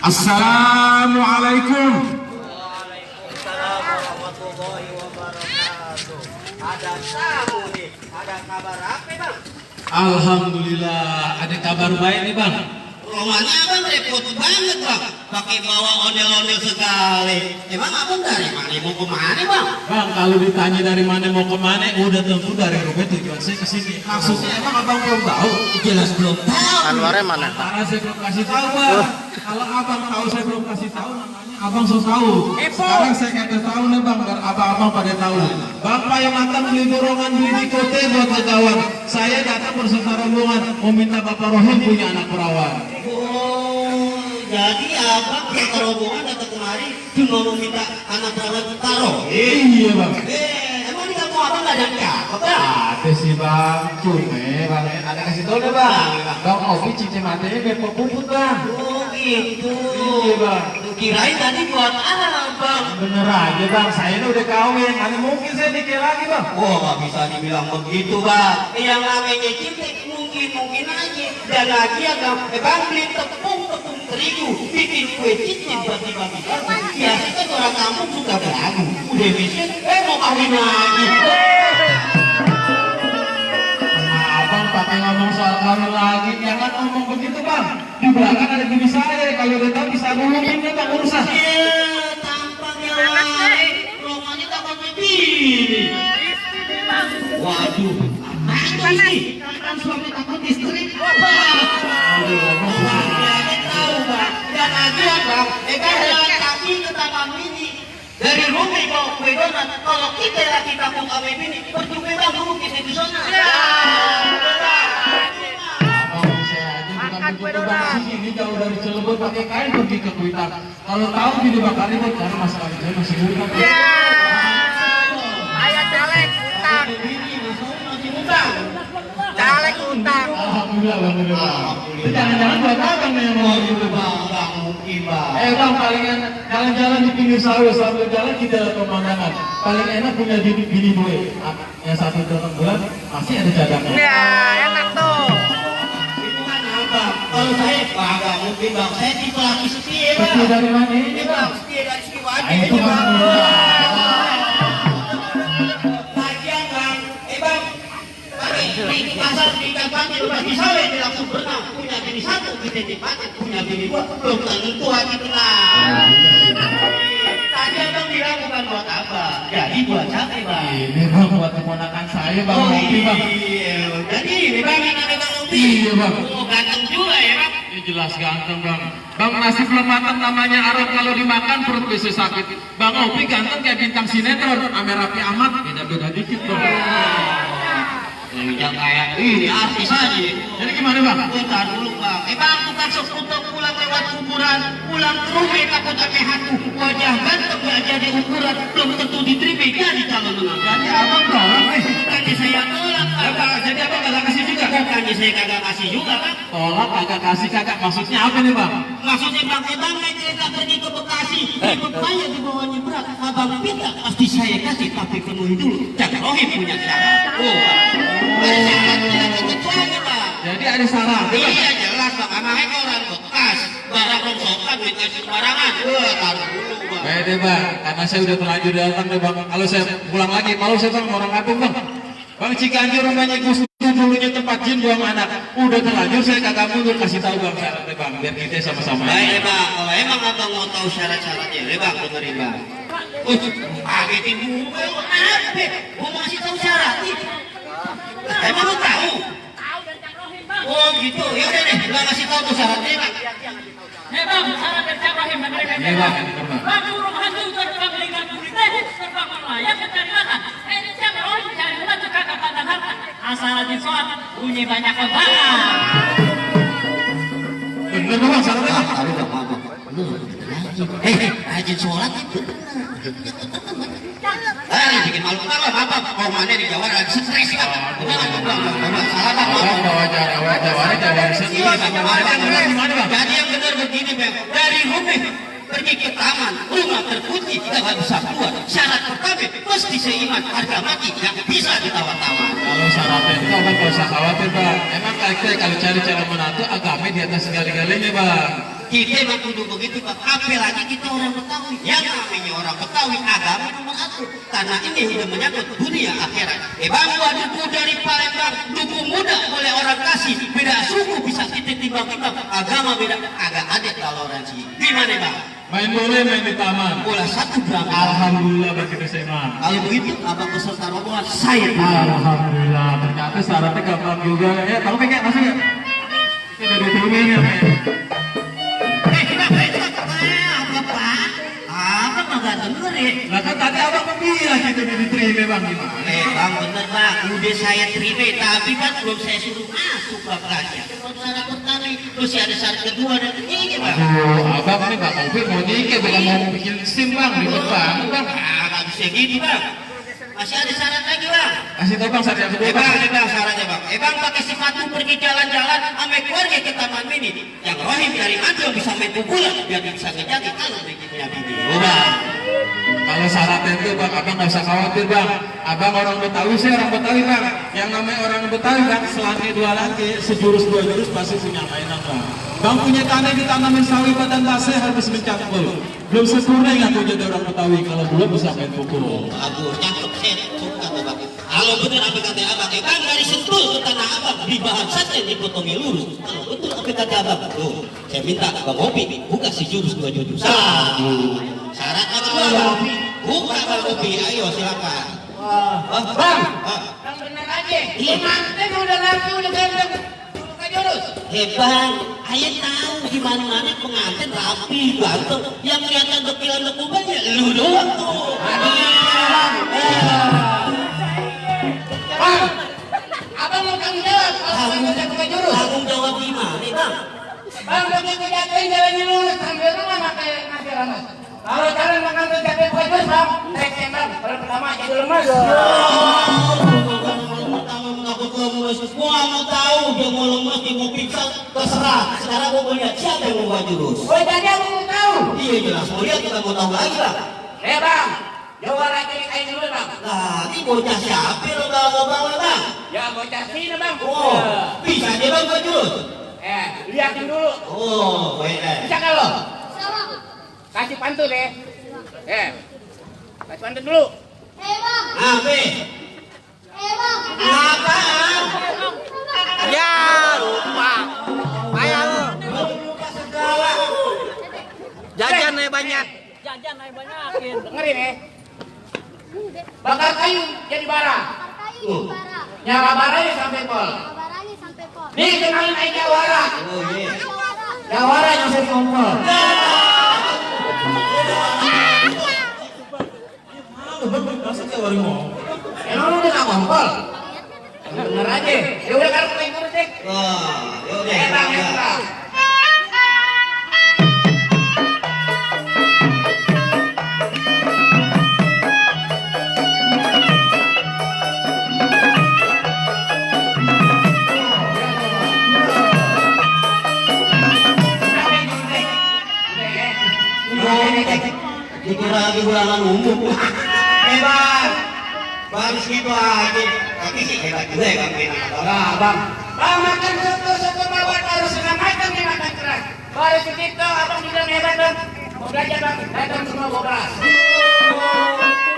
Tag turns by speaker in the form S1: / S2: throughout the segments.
S1: Assalamualaikum.
S2: Waalaikumsalam warahmatullahi wabarakatuh. Ada tamu nih, ada kabar apa bang?
S1: Alhamdulillah, ada kabar baik nih bang.
S2: Rumahnya abang repot banget bang, pakai bawa ondel-ondel sekali. Emang abang dari mana mau kemana bang?
S1: Bang, kalau ditanya dari mana mau kemana, udah tentu dari rumah tujuan saya ke sini. Maksudnya emang abang belum tahu?
S2: Jelas belum tahu.
S3: Anwarnya mana?
S1: Karena saya belum kasih tahu bang. Kalau abang tahu saya belum kasih tahu, namanya abang so tahu. Sekarang saya kasih tahu nih bang, biar abang-abang pada tahu. Bapak yang datang beli dorongan beli di kota buat kawan. Saya datang berserta rombongan mau minta Bapak Rohim punya anak perawan.
S2: Oh, jadi abang serta rombongan datang kemari cuma mau minta anak perawan taruh.
S1: Iya bang.
S2: Emang di kampung abang nggak ada cakep bang?
S1: Ada sih bang, cuma bang ada kasih tahu deh bang. Bang Ovi cincin matanya biar puput bang.
S2: Oh gitu.
S1: Iya bang.
S2: Kirain tadi buat abang.
S1: Bener aja bang, saya ini udah kawin. Mana mungkin saya nikah lagi bang?
S2: Oh nggak bisa dibilang begitu bang. Yang namanya cinta mungkin aja. Dan lagi ya bang beli tepung terigu, bikin kue cincin buat dibagi. Biasanya kan orang kampung suka beragu. Udah bisa, mau kawin lagi.
S1: Abang pakai ngomong soal kawin lagi, jangan ngomong begitu bang. Di belakang ada bini saya, kalau udah tahu bisa ngomongin ya bang urusan.
S2: Iya, tampaknya lain. Rumahnya tampaknya bini. Waduh, apa ini? Kan suami takut istri. Tahu bang, dan lagi ya bang, jalan kaki ke taman mini. Dari rumah bawa kue donat, kalau kita lagi kampung kami bini, percuma bang dulu kita di sana.
S1: Makan kue donat. Ini jauh dari Cilegon pakai kain pergi ke Kuitang. Kalau tahu gini bakal ribet karena masalah saya masih muda.
S3: Ayah caleg utang. Caleg utang.
S1: Alhamdulillah, alhamdulillah. Itu jangan-jangan buat abang nih yang mau gitu bang.
S2: Bang mungkin bang.
S1: Bang palingan jalan-jalan di pinggir sawah sambil jalan kita lihat pemandangan. Paling enak punya bini gue. Yang satu datang bulan masih ada cadangan.
S3: Ya, enak tuh.
S2: Itu kan abang. Kalau saya agak mungkin bang, saya tipe laki setia bang.
S1: Setia dari mana ini bang?
S2: Setia dari segi wajib
S1: Itu
S2: ini bang.
S1: bang.
S2: Lagian bang, bang, di pasar di kampanye lepas di sawah di langsung berenang punya bini satu, kita di pasar punya bini dua, belum tentu hati tenang. Tadi abang bilang bukan buat apa, jadi buat siapa bang?
S1: Ini bang buat keponakan saya bang. Opi bang.
S2: Iya, jadi ini bang yang ada bang Opi.
S1: Iya bang.
S2: Oh ganteng juga ya bang.
S1: Ini jelas ganteng bang. Bang nasi belum matang namanya arang kalau dimakan perut bisa sakit. Bang Opi ganteng kayak bintang sinetron. Ame Raffi Ahmad beda-beda dikit bang.
S2: Yang kayak ini artis aja.
S1: Jadi gimana bang?
S2: Bentar dulu bang. Bang bukan untuk pulang lewat kuburan, pulang ke rumah takut ame hantu. Wajah ganteng gak jadi ukuran, belum tentu diterima jadi calon menantu.
S1: Jadi abang tolak nih.
S2: Bukannya saya tolak bang.
S1: Jadi abang kagak kasih juga?
S2: Bukannya saya kagak kasih juga bang.
S1: Tolak kagak kasih kagak maksudnya apa nih bang?
S2: Maksudnya bang naik kereta pergi ke Bekasi, ikut bayar di bawahnya berat. Abang minta pasti saya kasih, tapi penuhi dulu. Jangan Rohim punya syarat. Oh,
S1: Jadi ada syarat.
S2: iya jelas bang, anaknya kan orang bekas, barang rongsokan minta sembarangan. Taruh dulu bang.
S1: Beda bang, karena saya udah terlanjur datang deh bang. Kalau saya pulang lagi, malu saya bang orang kampung bang. Bang Ciganjur rumahnya Gus Dur dulunya tempat jin buang anak. Udah terlanjur saya kagak mundur kasih tahu bang syaratnya bang, biar kita sama-sama.
S2: Baik bang, kalau emang abang mau tahu syarat-syaratnya, bang dengerin bang. Kagetin gue, apa? Gue mau kasih tahu syaratnya. Emang lu tahu? Oh gitu, ya udah deh, bang kasih tahu tuh syaratnya bang.
S4: Bang, syarat dari Cak Rahim dan mereka
S1: Iya bang, ini bang.
S4: bang urung hantu terbang dengan kulitnya terbang melayang mencari makan. Ini Cak Rahim cari bulan kakak pandang harta. Asal rajin sholat, bunyi banyak lebaran.
S1: Bener bang, syaratnya bang.
S2: Aduh bang, maaf bang. Rajin sholat itu bikin malu kenapa bang? Oh mana di Jawa lagi stres bang. Salah bang.
S1: Jawabannya jawaban sendiri. Gimana bang?
S2: Jadi yang benar begini bang, dari rumah pergi ke taman, rumah terkunci, tidak bisa keluar. Syarat pertama, mesti seiman, harga mati, yang bisa ditawar-tawar.
S1: Kalau syaratnya itu abang gak usah khawatir bang. Emang kita kalau cari calon menantu agama di atas segala-galanya bang.
S2: Kita mah kudu begitu Bang. Apalagi kita orang Betawi. Yang namanya orang Betawi agama nomor satu. Karena ini sudah menyangkut dunia akhirat. Bang, gua duku dari Palembang, duku muda boleh orang kasih. Beda suku bisa kita timbang-timbang. Agama beda, agak ada toleransi. Gimana Bang?
S1: Main boleh main di taman.
S2: Bola satu berangkat.
S1: Alhamdulillah bagi SMA.
S2: Kalau begitu abang beserta rombongan saya.
S1: Alhamdulillah, ternyata syaratnya gampang juga. Ya, kamu pengen masuk ya? Itu udah diturunin ya, men.
S2: Apa Pak? Abang agak denger ya.
S1: Lah kan tadi abang bilang gitu diterima bang gimana?
S2: Bang bener Bang, udah saya terima tapi kan belum saya suruh masuk Bang Raja. Syarat pertama terus ada syarat kedua dan ketiga Bang.
S1: Aduh, abang nih Pak Taufik mau nikah bukan mau bikin SIM bang, ribet banget bang.
S2: Nggak bisa gini Bang. Masih ada syarat lagi Bang.
S1: Kasih tau bang syarat yang kedua bang.
S2: Bang syaratnya Bang. Bang pakai sepatu pergi jalan-jalan sama keluarga ke taman mini. Yang rohim dari Anjol bisa main pukulan biar bisa ngejagi kalau bikinnya bini. Bang.
S1: Kalau syaratnya itu bang, abang nggak usah khawatir bang. Abang orang Betawi, saya orang Betawi bang. Yang namanya orang Betawi bang, selagi dua laki, sejurus dua jurus pasti punya mainan bang. Bang punya tanah ditanamin sawi badan basah harus mencangkul. Belum sempurna nggak tuh jadi orang Betawi, kalau belum bisa main pukul.
S2: Bagus, cakep, saya suka tuh Bang. Kalau bener apa kata abang, Bang dari Sentul ke Tanah Abang di bahan saja dipotongi lurus. Kalau betul apa kata abang, tuh saya minta Bang Opi buka si jurus 2 jurus. Syaratnya kedua, buka Bang Opi, ayo silakan.
S3: Bang, yang bener aja. Pengantin udah laki udah ganteng. Buka jurus.
S2: Bang, ayo tahu di mana-mana pengantin rapi, ganteng. Yang kelihatan dekilan lekubannya lu doang tuh.
S3: Bang, abang mau tanggung jawab kalau saya buka jurus.
S2: Tanggung jawab gimana Bang?
S3: Bang, begitu jatuhin jalannya lurus sambil rumah pakai nasi ramas. Kalau jalan makan tuh jatuh buka jurus bang, saya tembak. Kalau pertama jadi lemas.
S2: Gua mau tahu dia mau lemas, dia mau pingsan, terserah. Sekarang gua mau lihat siapa yang mau jurus.
S3: Oh jadi aku mau tahu.
S2: Iya jelas, mau lihat kita mau tahu lagi Bang.
S3: Bang, juara kiri kain dulu bang.
S2: Nah, ini bocah siapa lo bawa Bang?
S3: Ya bocah sini bang.
S2: Oh, bisa dia Bang buat jurus?
S3: Lihatin dulu.
S2: Oh, baik.
S3: Bisa kan lo? Kasih pantun deh. Kasih pantun dulu.
S2: Apa? Apaan?
S3: Ya lupa. Ayo lo. Jajan nih banyak.
S4: Jajan aja banyakin.
S3: Dengerin ya. Bakar kayu jadi bara. Nyala baranya sampai pol. Nih kenalin aja jawara.
S2: Oh iya.
S3: Jawara yang saya kompol.
S1: Masa jawari mau?
S3: Emang lu udah gak kompol? Bener aja. Ya udah kan paling kurus deh.
S2: Wah, yaudah.
S3: Bang, bang.
S2: Dikira lagi ulangan umum. Bang segitu aja. Tapi sih hebat juga ya Bang.
S3: Bang. Bang makan soto mawar harus dengan macam nih makan keras. Baru segitu abang bilang hebat bang. Mau belajar bang, datang semua bawa beras.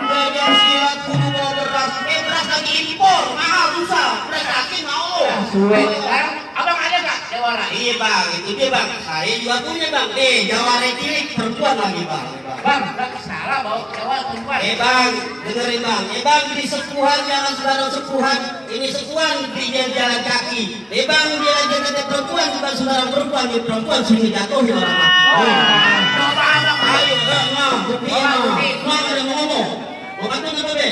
S2: Belajar silat kudu bawa beras. Beras lagi impor, mahal susah. Beras lagi mau.
S3: Suwe. Sekarang abang ada gak jawara?
S2: Iya Bang, itu dia Bang. Saya juga punya Bang. Jawara cilik perempuan lagi Bang.
S3: Bang, berarti salah bawa jawara perempuan.
S2: Bang, dengerin Bang. Bang di sepuhan jangan sembarang sepuhan. Ini sepuhan di jalan kaki. Bang dia jalan perempuan bukan sembarang perempuan. Di perempuan sini jatuhin orang mati.
S3: Coba abang.
S2: Ayo, bukti ada mau ngomong. Mau bantu nggak Be?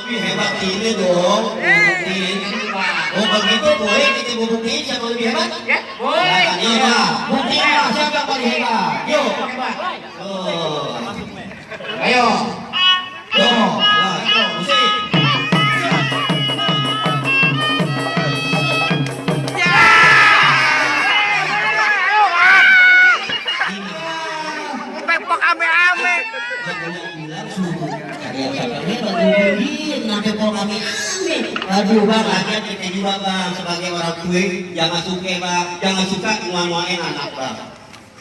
S2: Lebih hebat ini dong. Oh begitu boleh kita buktiin siapa lebih hebat?
S3: Ya, boleh.
S2: Iya, buktiin siapa paling hebat. Yuk.
S3: Hebat.
S2: Oh.
S3: Ayo.
S2: Nah, itu musik.
S3: Pepok ame-ame.
S2: Aduh bang, lagian kita juga bang sebagai orang tua jangan suka bang, jangan suka nguan-nguain anak bang.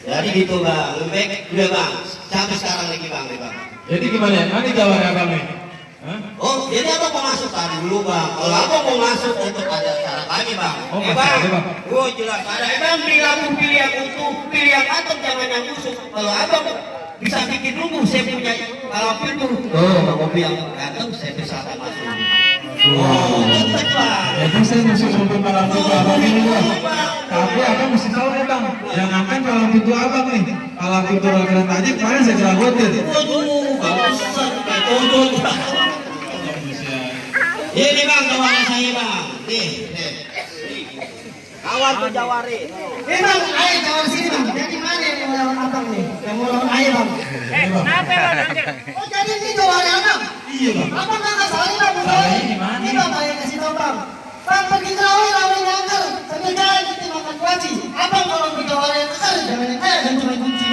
S2: Jadi gitu bang, lebih baik udah bang, sampai sekarang lagi bang, bang.
S1: Jadi gimana? Mana jawabannya abang nih? Hah?
S2: Oh, jadi abang mau masuk tadi dulu bang. Kalau abang mau masuk untuk ada syarat lagi bang.
S1: Oh, masuk
S2: bang,
S1: aja, Bang.
S2: oh jelas ada. Bang pilih yang utuh, pilih yang matang, jangan yang busuk. Kalau abang bisa bikin dulu, saya punya kalau itu. Oh, kopi yang ganteng saya bisa masuk. Oh, tetap bang.
S1: Jadi saya masuk untuk palang pintu abang ini bang. Tapi abang mesti tahu nih bang. Jangankan palang pintu abang nih. Palang pintu rel aja kemarin saya jelagotin.
S2: Waduh, bagus. Tonton. Ini bang, kawan saya bang. Nih. Kawan tuh Jawari.
S5: Bang, ayo jawab sini bang. Jadi mana yang mau lawan abang nih? Yang mau lawan ayah bang?
S4: Kenapa lo nanti?
S5: Oh jadi ini jawabnya abang?
S1: Iya bang.
S5: Abang nggak salah nih bang.
S1: Salahnya di mana?
S5: Ini bang ayah kasih tahu bang. Bang pergi terawih lawan angker. Sambil jalan kita makan kuaci. Abang kalau pergi jawab yang angker jangan yang kaya dan cuma kunci.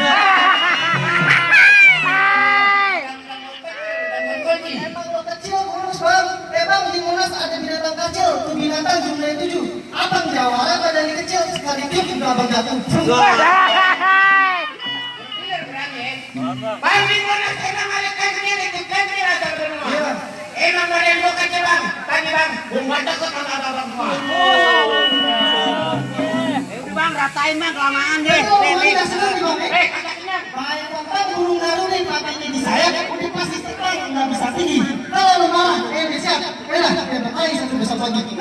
S5: Emang lo kecil kurus bang. Bang di Monas ada binatang kecil. Tuh binatang jumlahnya 7. Abang jawara badannya kecil sekali tiup juga abang jatuh.
S3: Bang di mana emang ada kanker itu kanker asal rumah. Emang ada yang mau kecil bang. Tadi bang, belum baca kok kata abang semua. Udah bang, ratain bang kelamaan deh.
S5: Udah senang nih bang.
S3: Kacanya.
S5: Bahaya bang burung garuda nih pakainya di sayap. Udah pasti terbang nggak bisa tinggi. Kalau lu marah, udah siap. Udah, ayo satu besok lagi.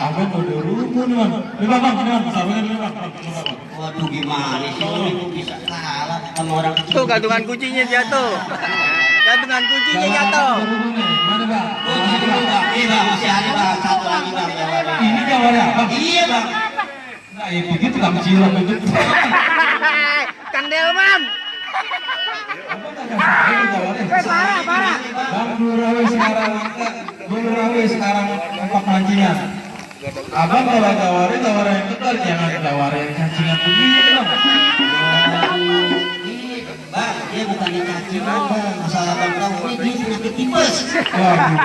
S1: Abang udah rumpun nih bang. Ini bang, sabarnya dulu bang.
S2: Waduh gimana sih ini kok bisa kalah sama orang kecil.
S3: Tuh gantungan kuncinya jatuh. Gantungan kuncinya jatuh.
S1: Mana bang?
S2: Oh, gitu, bang. Ini bang, masih ada bang, satu lagi bang jawabannya.
S1: Ini jawabannya abang.
S2: Iya bang.
S1: Nah, ya begitu kamu cilok itu.
S3: Kandelman. Parah.
S1: Bang Bulurawi sekarang empat pancingan. Abang kalau tawarin yang ketat, jangan tawarin cacingan begini bang.
S2: Bang, dia bukannya cacingan bang, asal abang tahu ini dia penyakit tipes.
S1: Waduh.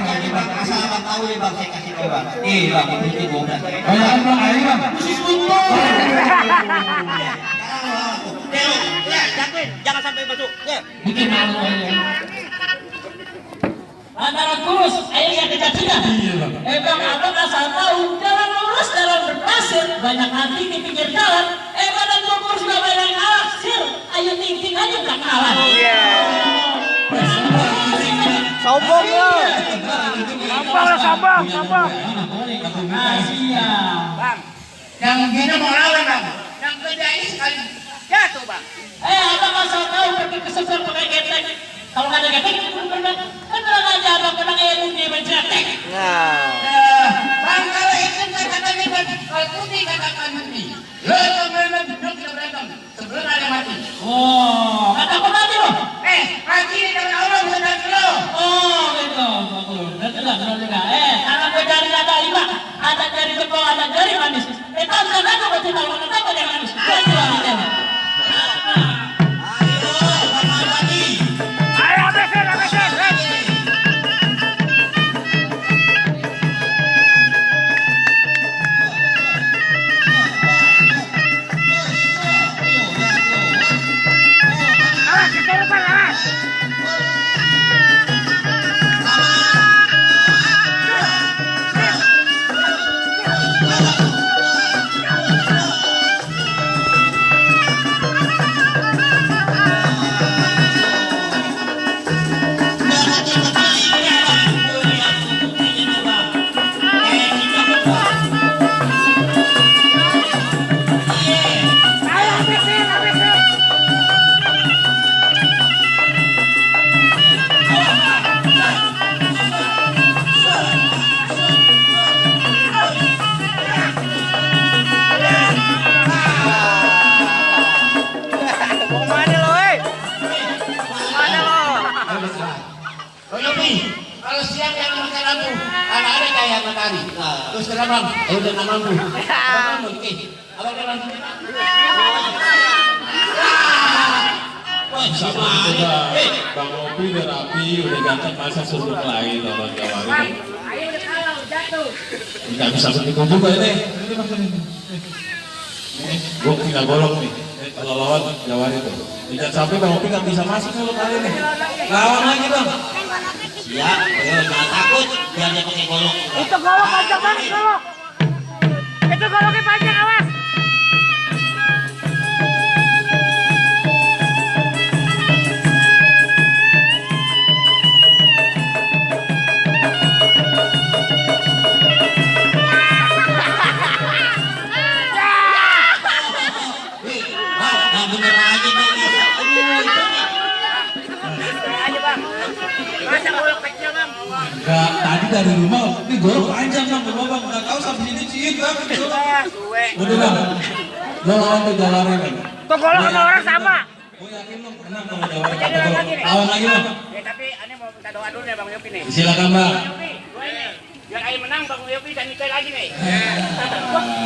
S2: Jadi bang, asal abang tahu nih bang, saya kasih tahu bang. Bang, itu 12.
S1: Banyak bang, ayo bang.
S2: Khusus untuk. Jangan sampai masuk. Ya.
S4: Bikin malu. Antara kurus, yang kecacingan.
S1: Iya bang.
S4: Bang, abang asal tahu, jalan lurus, jalan berpasir, banyak nanti di pinggir jalan. Badan kurus gak banyak hasil. Ayo tingting aja udah kalah.
S3: Sombong lo. Sombong.
S4: Asia.
S3: Bang, yang gini mau lawan bang. Yang kerjain sekali jatuh bang.
S4: Abang asal tahu pergi ke seber pakai getek. Kalau nggak ada getek, kan bilang aja abang kena ilmu dia mencetek.
S3: Bang kalau itu katakan bang, kalau putih katakan mati. Lo teman-teman duduk kita berantem sebelum ada mati.
S4: Oh, nggak takut mati loh.
S3: Mati di depan Allah bukan dari lo.
S4: Oh, gitu. Betul juga. Karena gue cari ada 5, ada jari jempol, ada jari manis. Tahu kan aku pasti tahu kenapa dia manis.
S3: Kalau siang yang makan aku, anak-anak kayak matahari. Terus terang bang, udah namamu. Namamu, abang jalan. Wah, sama aja.
S1: Bang Opi udah rapi, udah ganteng, masa suruh lain orang Jawa ini.
S3: Ayo udah kalah, jatuh.
S1: Nggak bisa begitu juga ini. Gue tinggal golok nih. Kalau lawan Jawa itu, jangan sampai Bang Opi nggak bisa masuk kalau kali ini. Lawan lagi bang.
S2: Siap, ayo jangan takut, biar dia pakai golok.
S3: Itu golok panjang banget, golok. Itu goloknya panjang, awas.
S2: Nah bener aja bang.
S3: Ayo bang. Masa golok kecil bang?
S1: Enggak, tadi dari rumah, ini golok panjang bang, bang. Nggak tahu sampai sini ciut bang. Udah bang, lo lawan tuh Jalarnya bang.
S3: Kok golok sama orang sama?
S1: Gue yakin lo menang sama Jalarnya.
S3: Jadi lagi nih.
S1: Lawan lagi bang.
S3: Ya tapi aneh mau minta doa dulu ya bang Yopi nih.
S1: Silakan bang.
S3: Yopi, gue ini. Biar ayo menang bang Yopi dan Nikoy lagi nih.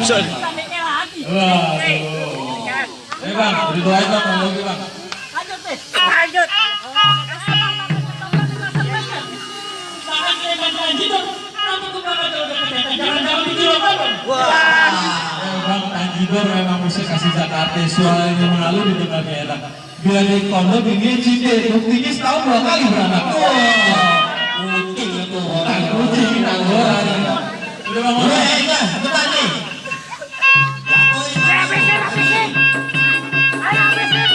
S4: Sampai lagi.
S1: Wah, bang, didoain bang, Bang Opi bang.
S4: Lanjut deh.
S3: Lanjut.
S4: Sangat hebat lagi dong. Nanti gue bakal jangan pikir apa bang.
S1: Bang Tanjidor memang mesti kasih Jakarta suaranya mengalir di tengah daerah. Bila di kondo ini cinta, buktinya setahun 2 kali beranak.
S2: Kucing itu
S1: Orang kucing, anggoran. Udah bang, udah.
S2: Betul nih.
S3: Habisin, habisin. Ayo habisin.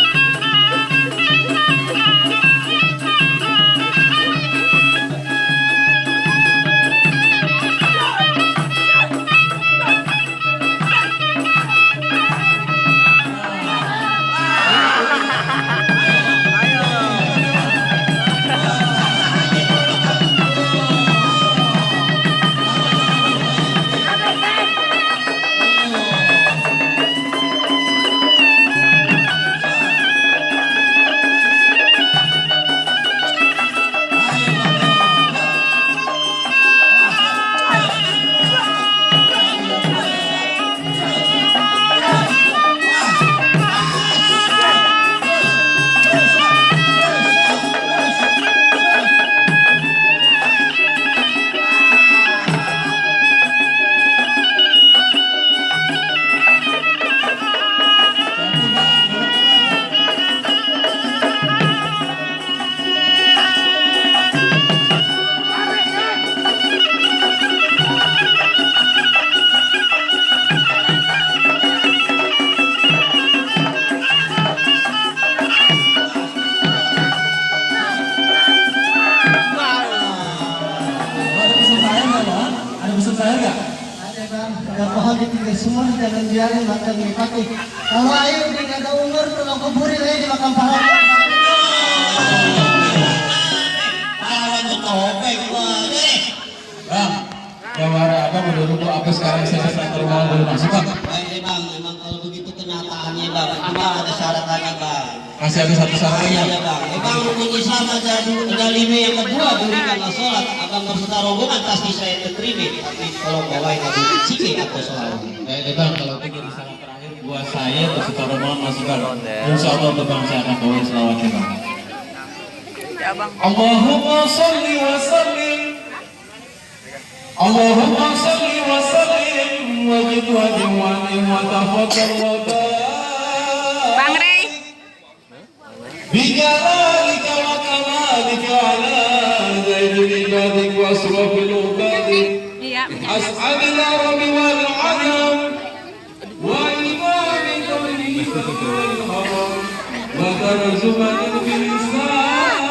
S5: ditinggal semua, jangan biarin makan dipakai. Kalau ayo udah gak ada umur, tolong kuburin aja di makam pahlawan.
S2: Pahlawan itu topeng banget.
S1: Bang, jawara abang udah rubuh apa sekarang saya terlalu boleh masuk bang?
S2: Baik bang, memang kalau begitu kenyataannya bang, cuma ada syaratnya bang.
S1: Masih ada satu syaratnya.
S2: Iya bang, bang rukun Islam aja dalime yang kedua berikanlah sholat. Abang berserta rombongan pasti saya terima. Tapi kalau bawain abu ciki atau sholat.
S1: Bang, kalau tinggi di salam terakhir buat saya berserta rombongan masuk bang. Insya Allah bang saya akan bawa selawatnya bang. Allahumma salli wa sallim. Allahumma salli wa sallim wajid wa diwani wa tafaddal wa
S3: Bang Rey.
S1: بجلالك وكمالك على زين عبادك واشرف العباد
S3: Iya.
S1: اسعد العرب والعجم وترجمة بلسان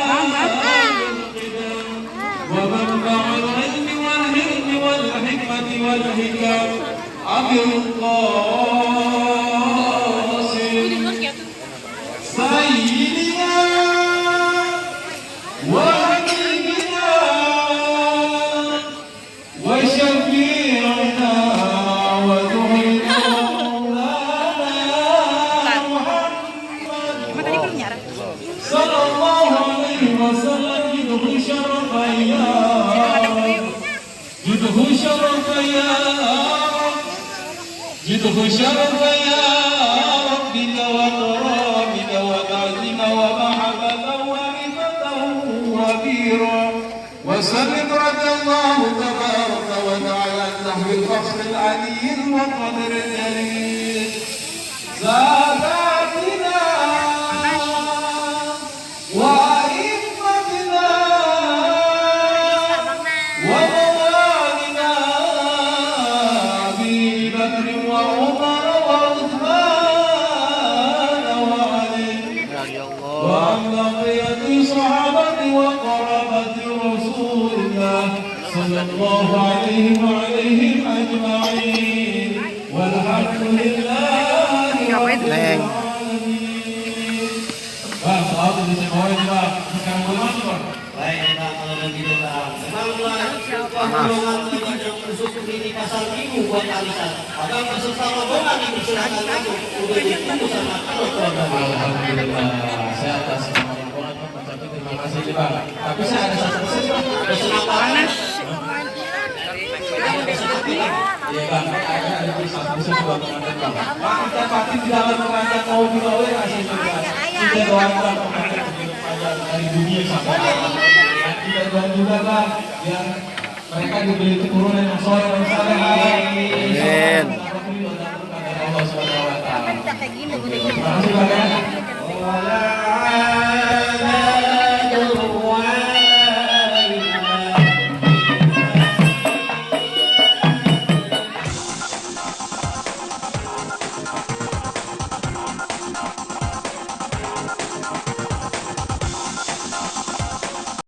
S1: ومنبع العلم والحلم والحكمة والحكم أبي القاسم سيدنا وحبيبنا وشفيعنا ودعينا مولانا محمد صلى الله عليه وسلم جده شرف يا جده شرف يا جده شرف يا ربك وكرامك وتعظيم ومحبة ورفة وبيرا وسلم رضي الله تبارك وتعالى نحو الفخر العلي والقدر الجليل ساداتنا وأئمتنا وموالنا أبي بكر وعمر وعثمان وعلي وعن بقية صحابة وقرابة رسول الله صلى الله عليه وعليهم أجمعين والحمد لله رب العالمين. Bang, selalu disebawain bang, bukan bulan bang.
S2: Baik Pak, kalau begitu Pak. Memanglah golongan yang bersyukur ini pasal minggu buat alisan. Abang berserta rombongan yang bersilakan kamu untuk ditunggu sama kalau keluarga.
S1: Alhamdulillah, saya atas nama rombongan mengucapkan terima kasih nih bang. Tapi saya ada satu pesan bang.
S2: Pesan apaan?
S1: Iya bang, ada satu pesan buat teman-teman bang. Pak, kita pasti di dalam mengajak kaum Binawe kasih juga. Kita doakan teman-teman dari dunia sampai akhirat. Dan kita doakan juga bang, yang mereka diberi keturunan yang soleh dan saleh. Amin. Allah Subhanahu wa taala. Terima kasih bang.